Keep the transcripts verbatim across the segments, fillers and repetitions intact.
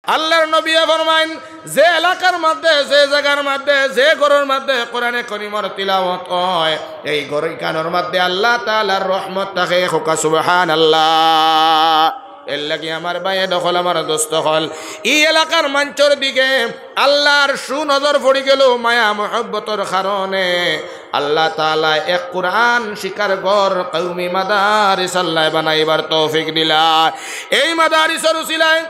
আল্লাহর নবীয়ে ফরমাইন, যে এলাকার মধ্যে, যে জাগার মধ্যে, যে ঘরর মধ্যে কোরআনে করিমর তিলাওয়াত অয়, এই ঘর ইখানর মধ্যে আল্লাহ তাআলার রহমত থাকে। কউক্কা সুবহানাল্লাহ। এরলাগি আমার ভাই অকল, আমার দোস্ত অকল, ই এলাকার মানষর দিকে আল্লাহর সুনজর পড়িগেলো মায়া মহব্বতর কারণে। আল্লাহ তাআলায় এক কোরআন শিক্ষার ঘর কওমি মাদারিস আল্লায় বানাইবার তৌফিক দিলা। এই মাদারিসর উসিলায়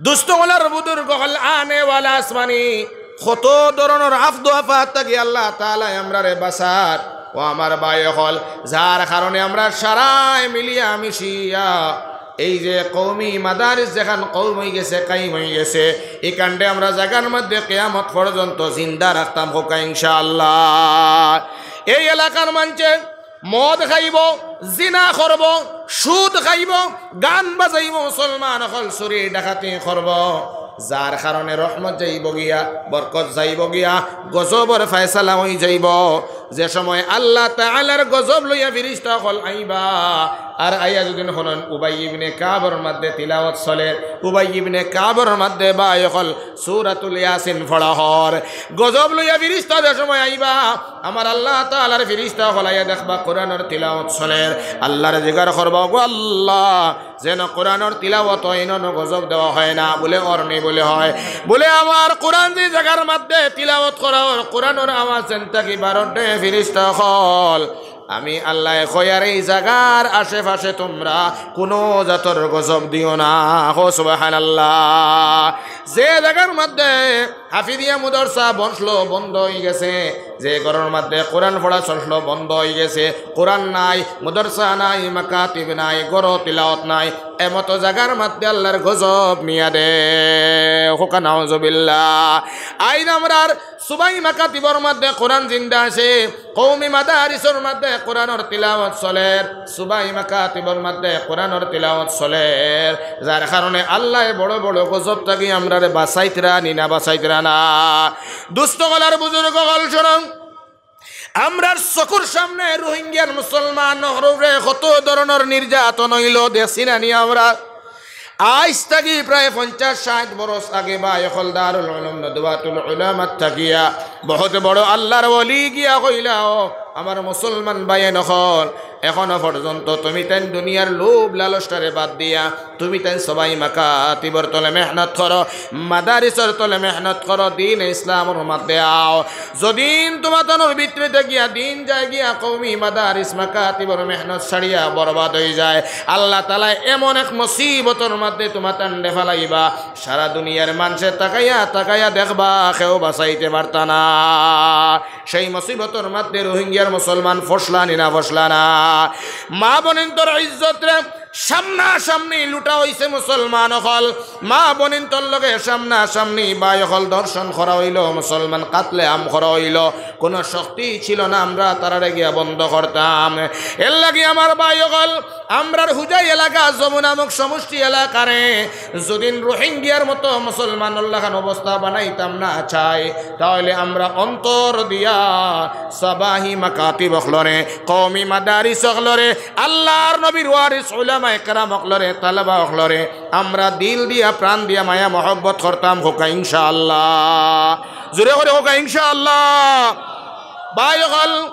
দোস্ত অকল, বুজুর্গ অকল, আনেওয়ালা আসমানি কত ধরনর আফদ আফাত থাকি আল্লাহ তাআলায় আমরারে বাঁচার। ও আমার ভাই অকল, যার কারণে আমরা সারায় মিলিয়া মিশিয়া এই যে কওমি মাদারিস যেখান কওম অইগেছে, কায়েম অইগেছে, ইখানরে আমরা জাগার মধ্যে কিয়ামত পর্যন্ত জিন্দা রাখতাম, কউক্কা ইনশাআল্লাহ। এই এলাকার মানষে মদ খাইবো, জিনা করবো, সুদ খাইবো, গান বাজাইবো, মুসলমান অকল চুরি ডাকাতি করবো, যার কারণে রহমত যাইবো গিয়া, বরকত যাইবো গিয়া, গজবর ফয়সালা অইযাইবো। যে সময় আল্লাহ তাআলার গজব লইয়া ফিরিস্তা অকল আইবা, আর আইয়া যুদি হুনইন উবাই ইবনে কাবর মধ্যে তিলাওয়াত চলের, উবাই ইবনে কাবর মধ্যে ভাই অকল সূরাতুল ইয়াসিন পড়া অর, গজব লইয়া ফিরিস্তা যে সময় আইবা, আমার আল্লাহ তাআলার ফিরিস্তা অকল আইয়া দেখবা কোরআনর তিলাওয়াত চলের, আল্লাহরে জিগার করবা, "ওগো আল্লাহ, যেন কোরআনর তিলাওয়াত অয়, ইনো গজব দেওয়া অয় না?" বুলে, "অর নি।" বুলে, "অয়।" বুলে, "আমার কোরআন যে জাগার মধ্যে তিলাওয়াত করা অর, কোরআনর আওয়াজ যেন থাকি বারর রে ফিরিস্তা অকল, আমি আল্লায় কইয়ার এই জাগার আশেপাশে তুমরা কুনু জাতর গজব দিও না।" কও সুবহানাল্লাহ। যে জাগার মধ্যে হাফিজিয়া মাদ্রাসা বসলো, বন্ধ অইগেছে, যে ঘরর মধ্যে কোরআন পড়া চললো, বন্ধ অইগেছে, কোরআন নাই, মাদ্রাসা নাই, মাকাতিব নাই, ঘরো তিলাওয়াত নাই, এমতো জাগার মধ্যে আল্লাহর গজব নিয়া দে। কউক্কা নাউজুবিল্লাহ। আইজ আমরার সুবাই মাকাতিবর মধ্যে কোরআন জিন্দা আছে, কওমি মাদারিসর মধ্যে কোরআনর তিলাওয়াত চলের, সুবাই মাকাতিবর মধ্যে কোরআনর তিলাওয়াত চলের, যার কারণে আল্লায় বড় বড় গজব থাকি আমরারে বাঁচাইতরা নি না, বাঁচাইতরা না? দোস্ত অকল আর বুজুর্গ অকল, হুনো, আমরার চকুর সামনে রোহিঙ্গার মুসলমান অকলর উপরে কত ধরনর নির্যাতন অইলো, দেখছি না নি আমরা? আইজ থাকি প্রায় পঞ্চাশ ষাইট বরস আগে ভাই অকল দারুল উলুম নদওয়াতুল উলামাত থাকিয়া বহুত বড় আল্লাহর ওলি গিয়া কইলা, "ও আমার মুসলমান ভাইয়াইন অকল, এখনো পর্যন্ত তুমিতাইন দুনিয়ার লোভ লালসটারে বাদ দিয়া তুমিতাইন সুবাই মাকাতিবর তলে মেহনত করো, মাদারিসর তলে মেহনত করো, দ্বীন ইসলামর মধ্যে আও। যদিন তুমাতানর ভিতরে থাকিয়া দ্বীন যায় গিয়া কওমি মাদারিস মাকাতিবর মেহনত ছাড়িয়া বরবাদ অইযায়, আল্লাহ তাআলায় এমন এক মুসিবতর মধ্যে তুমাতানরে ফালাইবা, সারা দুনিয়ার মানষে তাকাইয়া তাকাইয়া দেখবা, কেউ বাঁচাইতে পারতা না।" সেই মুসিবতর মধ্যে রোহিঙ্গার মুসলমান ফসলা নি না, ফসলা না? মা বইনতর ইজ্জতরে সামনাসামনি লুটা অইছে মুসলমান অকল। মা বইনতর লগে সামনাসামনি ভাই অকল ধর্ষণ করা অইলো, মুসলমান কাতলে আম করা অইলো। কুনু শক্তি ছিল না আমরা তারারে গিয়া বন্ধ করতাম। এরলাগি আমার ভাই অকল, আমরার হুজাই এলাকা, যমুনা মুখ সমষ্টি এলাকারে যদিন রোহিঙ্গার মতো মুসলমানর লাখান অবস্থা বানাইতাম না চাই, তাহলে আমরা অন্তর দিয়া সুবাই মাকাতিব অকলরে, কওমি মাদারিস অকলরে, আল্লাহর নবীর ওয়ারিস উলামায়ে কেরাম অকলরে, তালাবা অকলরে আমরা দিল দিয়া, প্রাণ দিয়া মায়া মহব্বত করতাম। কউক্কা ইনশাআল্লাহ। জোরে করি কউক্কা ইনশাআল্লাহ। ভাই অকল,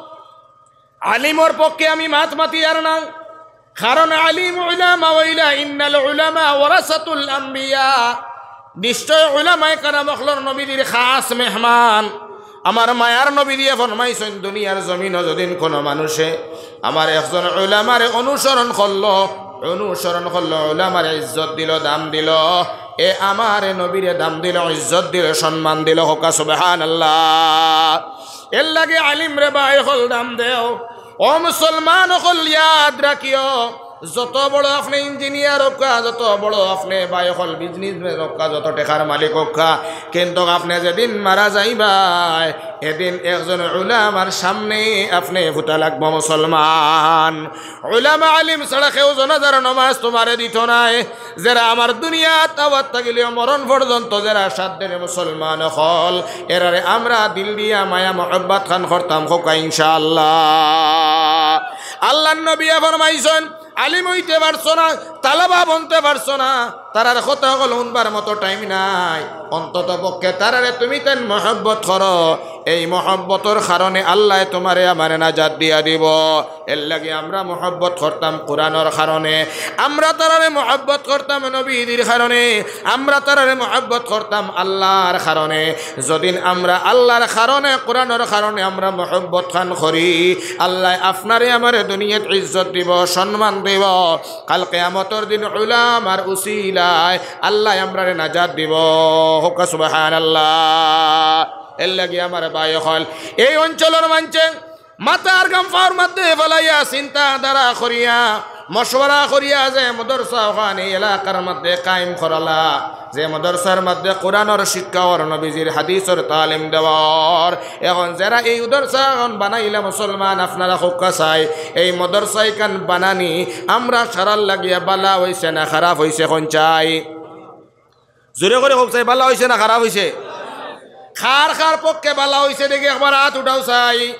আলিমর পক্ষে আমি মাত মাতিয়ার না, কারণ আলিম উলামা অইলা, ইন্নাল উলামা ওয়ারাসাতুল আম্বিয়া। নিশ্চয় উলামায়ে কেরাম অকলর নবীজির খাস মেহমান। আমার মায়ার নবীজিয়ে ফরমাইছইন, দুনিয়ার জমিনো যদিন কুনু মানষে আমার একজন উলামারে অনুসরণ করলো, অনুসরণ করলো, উলামারে ইজ্জত দিলো, দাম দিলো, এ আমারে নবীরে দাম দিলো, ইজ্জত দিলো, সম্মান দিলো। কউক্কা সুবহানাল্লাহ। এরলাগি আলিমরে ভাই অকল দাম দেও। ও মুসলমান অকল, ইয়াদ রাখিও, যত বড় আপনে ইঞ্জিনিয়ার অউক্কা, যত বড় আপনে ভাই অকল বিজনেসম্যান অউক্কা, যত টেকার মালিক অউক্কা, কিন্তুক আপনে যেদিন মারা যাইবায়, এদিন একজন উলামার সামনে আপনে ফুতা লাগবো মুসলমান। উলামা আলিম ছাড়া কেউ জানাজার নমাজ তুমারে দিতো নায়। যেরা আমার দুনিয়াত আওয়াত থাকিলেও মরণ পর্যন্ত যেরা সাধ্যের মুসলমান অকল, এরারে আমরা দিল দিয়া মায়া মহব্বত খান করতাম। কউক্কা ইনশাআল্লাহ। আল্লাহর নবীয়ে ফরমাইছইন, আলিম অইতে পারছো না, তালাবা বনতে পারছো না, তারার কথা অকল হুনবার মতো টাইম নাই। অন্তত পক্ষে তারারে তুমি তাইন মহব্বত করো, এই মহব্বতর কারণে আল্লায় তুমারে আমারে নাজাত দিয়া দিবো। এরলাগি আমরা মহব্বত করতাম কুরআনর কারণে, আমরা তারারে মহব্বত করতাম নবীজির কারণে, আমরা তারারে মহব্বত করতাম আল্লার কারণে। যদিন আমরা আল্লার কারণে, কুরআনর কারণে আমরা মহব্বত খান করি, আল্লায় আপনারে আমারে দুনিয়াত ইজ্জত দিবো, সম্মান দিবো। কাল কিয়ামতর দিন উলামার উসিলায় আল্লায় আমরারে নাজাত দিবো। কউক্কা সুবহানাল্লাহ। এরলাগি আমার ভাই অকল, এই অঞ্চলর মানষে মাথার ঘাম পাওর মধ্যে ফালাইয়া, চিন্তাধারা করিয়া, মশওয়ারা করিয়া যে মাদ্রাসা অখান এই এলাকার মধ্যে কায়েম করালা, যে মাদ্রাসার মধ্যে কুরআনর শিক্ষা অর, নবীজির হাদিসর তালিম দেওয়া অর, এখন যেরা এই মাদ্রাসা অখান বানাইলা মুসলমান, আপনারা কউক্কা চাই, এই মাদ্রাসা ইখান বানানি আমরার সারার লাগিয়া ভালা অইছে না খারাপ অইছে, কউক্কা চাই? জোরে করি কউক্কা চাই, ভালা অইছে না খারাপ অইছে? কার কার পক্ষে ভালা অইছে দেখি একবার আত উঠাও চাই।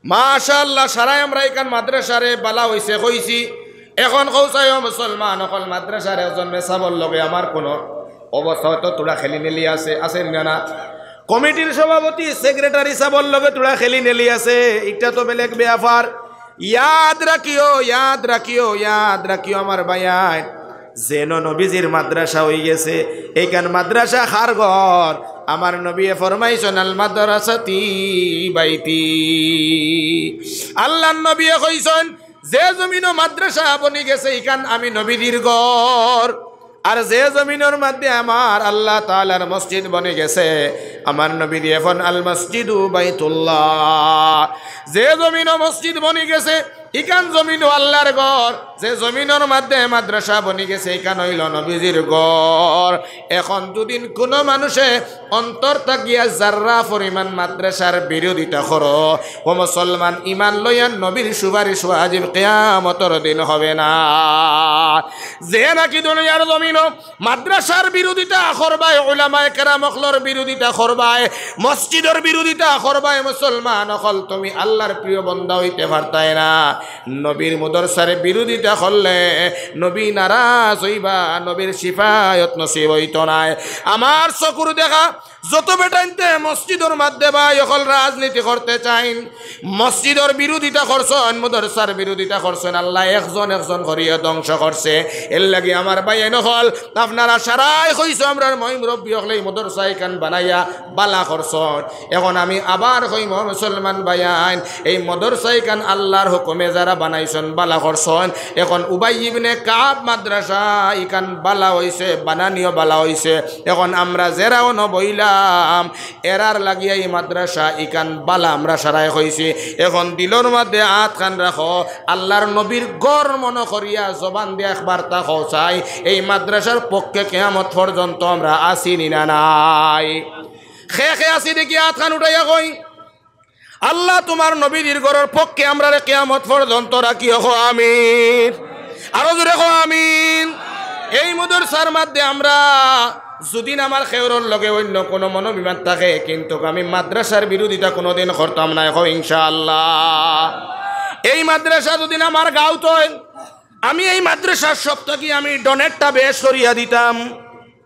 মাশাআল্লাহ, সারায় আমরা ইখান মাদ্রাসারে ভালা অইছে কইছি। এখন কউক্কা চাই ও মুসলমান অকল, মাদ্রাসার একজন মেসাবর লগে আমার কুনু অবস্থা অয়তো থুড়া খেলিমেলি আছে, আছে না না? কমিটির সভাপতি, সেক্রেটারি সাবর লগে থুড়া খেলিমেলি আছে, ইটা তো বেলেগ বেয়াপার। ইয়াদ রাখিও, ইয়াদ রাখিও, ইয়াদ রাখিও আমার ভাইয়াইন, যেন নবীজির মাদ্রাসা অইগেছে, এইখান মাদ্রাসা কার ঘর? আমার নবীয়ে ফরমাইছইন, "আল মাদ্রাসাতি বাইতি।" আল্লার নবীয়ে কইছইন, যে জমিনো মাদ্রাসা বনিগেছে, ইখান আমি নবীজির ঘর। আর যে জমিনর মধ্যে আমার আল্লাহ তাআলার মসজিদ বনিগেছে, আমার নবীজিয়ে ফরমাইন, "আল মসজিদু বাইতুল্লাহ।" যে জমিনো মসজিদ বনিগেছে, ইখান জমিনো আল্লার ঘর। যে জমিনর মধ্যে মাদ্রাসা বনিগেছে, ইখান অইলো নবীজির ঘর। এখন যদিন কুনু মানষে অন্তর থাকিয়া জাররা পরিমাণ মাদ্রাসার বিরোধিতা করো, ও মুসলমান, ইমান লইয়া নবীর সুপারিশ ওয়াজিব, কিয়ামতর দিন হবে না। যে নাকি দুনিয়ার জমিনো মাদ্রাসার বিরোধিতা করবায়, উলামায়ে কেরাম অকলর বিরোধিতা করবায়, মসজিদর বিরোধিতা করবায়, মুসলমান অকল, তুমি আল্লার প্রিয় বন্দা অইতে পারতায় না। নবীর মাদ্রাসার বিরোধিতা করলে নবী নারাজ অইবা, নবীর শিফায়ত নসিব অইতো নায়। আমার চকুর দেখা যত বেটাইন্তে মসজিদর মধ্যে ভাই অকল রাজনীতি করতে চাইন, মসজিদর বিরোধিতা করছইন, মাদ্রাসার বিরোধিতা করছইন, আল্লায় একজন একজন করিয়া ধ্বংস করছে। এরলাগি আমার ভাইয়াইন অকল, আপনারা সারায় কইছো, আমরার ময় মুরব্বি অকলে ই মাদ্রাসা ইখান বানাইয়া ভালা করছইন। এখন আমি আবার কইমু, মুসলমান ভাইয়াইন, এই মাদ্রাসা ইখান আল্লার হুকুমে যারা বানাইছইন, ভালা করছইন। এখন উবাই ইবনে কাব মাদ্রাসা ইখান ভালা অইছে, বানানিও ভালা অইছে। এখন আমরা যেরা অনো বইলাম, এরার লাগিয়া ই মাদ্রাসা ইখান ভালা আমরা সারায় কইছি। এখন দিলর মধ্যে আতখান রাখো, আল্লার নবীর ঘর মনো করিয়া জবান দিয়া একবার তা কও চাই, এই মাদ্রাসার পক্ষে কিয়ামত পর্যন্ত আমরা আছি নি না নাই? কে কে আছি দেখি আতখান উঠাইয়া কই। আল্লাহ তুমার নবীজির ঘরর পক্ষে আমরারে কিয়ামত পর্যন্ত রাখিও, কও আমিন। আরো জোরে কও আমিন। এই মাদ্রাসার মধ্যে আমরা যদিন আমার কেউরর লগে অইন্য কুনু মনোবিবাদ থাকে, কিন্তুক আমি মাদ্রাসার বিরোধিতা কুনুদিন করতাম নায়, কও ইনশাআল্লাহ। এই মাদ্রাসা যদিন আমার গাঁওত অয়, আমি এই মাদ্রাসার সব থাকি আমি ডোনেটটা বেশ করিয়া দিতাম।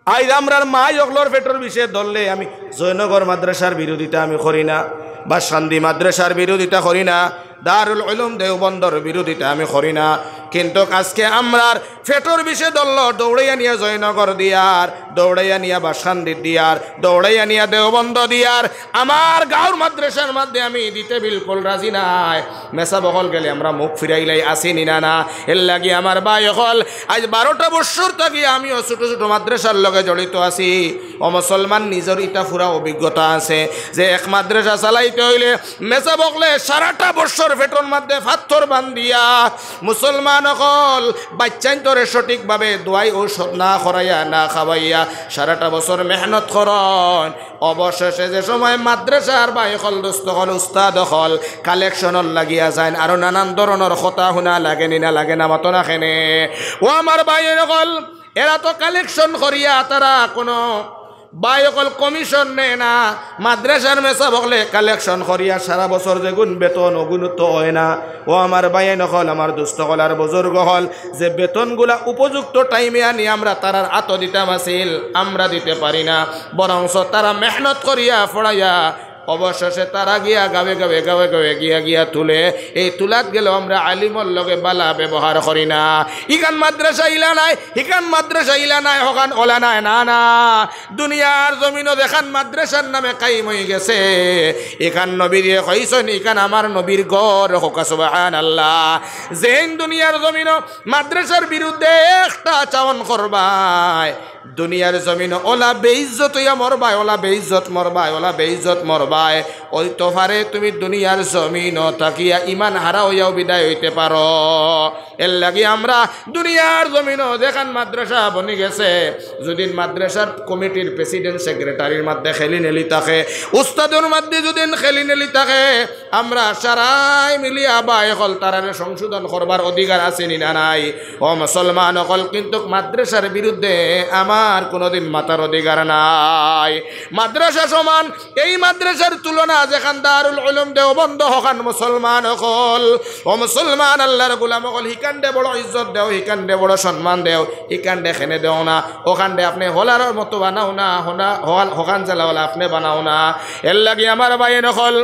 আইজ আমরার মাই অকলর পেটর বিষে ধরলে আমি জয়নগর মাদ্রাসার বিরোধিতা আমি করি না, বাসকান্দি মাদ্রাসার বিরোধিতা করি না, দারুল উলুম দেওবন্দর বিরোধিতা আমি করি না। কিন্তুক আজকে আমরার পেটর বিষে ধরলো, দৌড়াইয়া নিয়া জয়নগর দিয়ার, দৌড়াইয়া নিয়া বাসকান্দিত দিয়ার, দৌড়াইয়া নিয়া দেওবন্দ দিয়ার, আমার গাঁওর মাদ্রাসার মধ্যে আমি দিতে বিলকুল রাজি নায়। মেসাব অকল গেলে আমরা মুখ ফিরাইলাই, আছি নি না না? এরলাগি আমার ভাই অকল, আইজ বারোটা বৎসর থাকি আমিও ছোট ছোট মাদ্রাসার লগে জড়িত আছি। ও মুসলমান, নিজর ইটা পুরা অভিজ্ঞতা আছে যে এক মাদ্রাসা চালাইতে অইলে মেসাব অকলে সারাটা বৎসর পেটর মধ্যে পাথর বান্ধিয়া মুসলমান অকল বাইচ্চাইন্তরে সঠিকভাবে দোয়াই ঔষধ না করাইয়া, না খাওয়াইয়া সারাটা বছর মেহনত করইন। অবশেষে যে সময় মাদ্রাসার ভাই অকল, দোস্ত অকল, উস্তাদ অকল কালেকশনর লাগিয়া যাইন, আরো নানান ধরনর কথা হুনা লাগে নি না লাগে না, মাতো না কেনে? ও আমার ভাই অকল, এরা তো কালেকশন করিয়া তারা কুনু ভাই অকল কমিশন নেয় না, মাদ্রাসার মেসাব অকলে কালেকশন করিয়া সারা বছর যেগুন বেতন অগুন তো অয় না। ও আমার ভাইয়াইন অকল, আমার দোস্ত অকল আর বুজুর্গ অকল, যে বেতনগুলা উপযুক্ত টাইমে আনি আমরা তারার আতো দিতাম আছিল, আমরা দিতে পারি না, বরঞ্চ তারা মেহনত করিয়া পড়াইয়া অবশেষে তারা গিয়া গাঁয়ে গাঁয়ে, গাঁয়ে গাঁয়ে গিয়া গিয়া তুলে। এই তুলাত গেলেও আমরা আলিমর লগে বালা ব্যবহার করি না। ইখান মাদ্রাসা ইলা নায়, হিখান মাদ্রাসা ইলা নায়, হখান ওলা নায়, না, না। দুনিয়ার জমিনো যেখান মাদ্রাসার নামে কায়েম অইগেছে, ইখান নবীয়ে কইছইন, ইখান আমার নবীর ঘর, কউক্কা সুবহানাল্লাহ। যেইন দুনিয়ার জমিনো মাদ্রাসার বিরুদ্ধে একটা চাওন করবায়, দুনিয়ার জমিনো ওলা বেইজ্জত অইয়া মরবায়, ওলা বেইজ্জত মরবায়, ওলা বেইজ্জত মরবায়। অইতো পারে তুমি দুনিয়ার জমিনো থাকিয়া ইমান হারা অইয়াও বিদায় অইতে পারো। এরলাগি আমরা দুনিয়ার জমিনো যেখান মাদ্রাসা বনিগেছে, যুদি মাদ্রাসার কমিটির প্রেসিডেন্ট সেক্রেটারির মধ্যে খেলি নেলি থাকে, উস্তাদর মধ্যে যুদি খেলি নেলি থাকে, আমরা সারায় মিলিয়া ভাই অকল তারারে সংশোধন করবার অধিকার আছে নি না নাই? ও মুসলমান অকল, কিন্তুক মাদ্রাসার বিরুদ্ধে আমার কুনুদিন মাতার অধিকার নাই। মাদ্রাসা সমান, এই মাদ্রাসার তুলনা যেখান দারুল উলুম দেওবন্দ, হখান মুসলমান অকল। ও মুসলমান, আল্লার গোলাম অকল, হিখানরে বড় ইজ্জত দেও, হিখানরে বড় সম্মান দেও, হিখানরে খেনে দেও না, অখানরে আপনে হলার মতো বানাও না, হনা-, হল-, হখান যেলা ওলা আপনে বানাও না। এরলাগি আমার ভাইয়াইন অকল,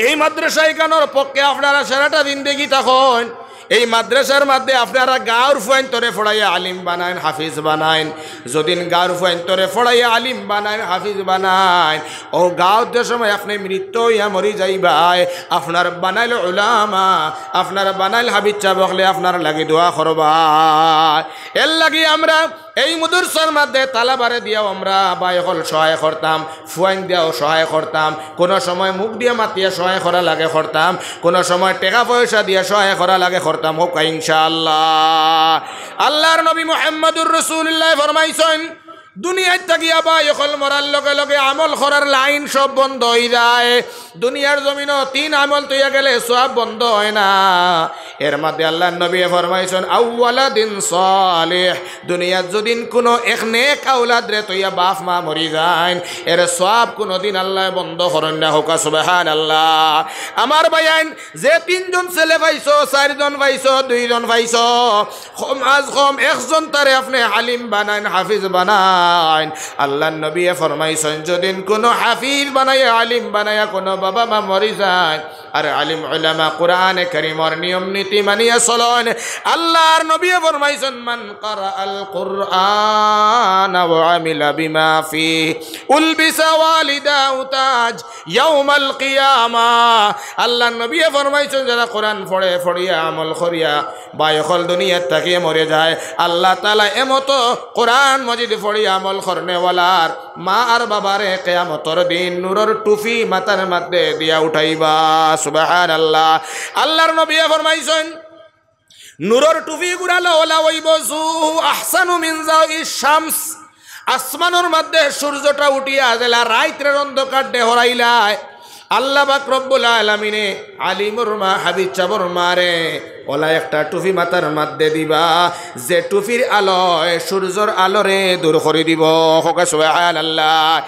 এই মাদ্রাসা ইখানর পক্ষে আপনারা সারাটা জিন্দেগি থাকইন। এই মাদ্রাসার মধ্যে আপনারা গাঁওর ফুয়াইন্তরে পড়াইয়া আলিম বানাইন, হাফিজ বানাইন। যুদি গাঁওর ফুয়াইন্তরে পড়াইয়া আলিম বানাইন, হাফিজ বানাইন, অউ গাঁওত যে সময় আপনে মৃত্যু অইয়া মরি যাইবায়, আপনার বানাইল উলামা, আপনার বানাইল হাফিজ সাব অকলে আপনার লাগি দোয়া করবায়। এরলাগি আমরা এই মাদ্রাসার মধ্যে তালাবারে দিয়াও আমরা ভাই অকল সহায় করতাম, ফুয়াইন দিয়াও সহায় করতাম, কুনু সময় মুখ দিয়া মাতিয়া সহায় করা লাগে করতাম, কুনু সময় টেকা পয়সা দিয়া সহায় করা লাগে করতাম, কউক্কা ইনশাআল্লাহ। আল্লার নবী মুহাম্মাদুর রাসূলুল্লায় ফরমাইছইন, দুনিয়াত থাকিয়া ভাই অকল মরার লগে লগে আমল করার লাইন সব বন্ধ অইযায়। দুনিয়ার জমিনো তিন আমল থইয়া গেলে সওয়াব বন্ধ অয় না। এর মধ্যে আল্লার নবীয়ে ফরমাইছইন, আও ওয়ালাদিন সালিহ, দুনিয়াত যুদি কুনু এক নেক আওলাদরে থইয়া বাপ মা মরি যাইন, এর সওয়াব কুনুদিন আল্লায় বন্ধ করইন না, কউক্কা সুবহানাল্লাহ। আমার ভাইয়াইন, যে তিনজন ছেলে পাইছো, চাইরজন পাইছো, দুইজন পাইছো, কম আজ কম একজন তারে আপনে আলিম বানাইন, হাফিজ বানাইন। আল্লার নবীয়ে ফরমাইছইন, যুদি কুনু হাফিজ বানাইয়া, আলিম বানাইয়া কুনু বাবা মা মরি যাইন, আর আলিম উলামা কুরআনে কারীমর নিয়ম নীতি মানিয়া চলইন, আল্লার নবীয়ে ফরমাইছইন, মান ক্বারাআল কুরআনা ওয়া আমিলা বিমা ফিহি উলবিসা ওয়ালিদাহু তাজ ইয়াউমাল কিয়ামা। আল্লার নবীয়ে ফরমাইছইন, যেরা কুরআন পড়ে, পড়িয়া আমল করিয়া, ভাই অকল দুনিয়াত থাকিয়া মরি যায়, আল্লাহ তাআলায় এমতো কুরআন মজিদ পড়িয়া আমল করনেওয়ালার মা আর বাবারে কিয়ামতর দিন নূরর টুপি মাথার মধ্যে দিয়া উঠাইবা। সুবহানাল্লাহ। আল্লার নবীয়ে ফরমাইছইন, নূরর টুপি গুরালো ওলা অইবো, জুহু আহসানু মিন জাউইশ শামস। আসমানর মধ্যে সূর্যটা উঠিয়া যেলা রাইতর অন্ধকার দেহরাইলায়, আল্লাহ পাক রব্বুল আলামিনে আলিমর মা, হাফিজ সাবর মারে ওলা একটা টুপি মাথার মধ্যে দিবা, যে টুপির আলোয় সূর্যর আলোরে দূর করি দিবো। কউক্কা সুবহানাল্লাহ।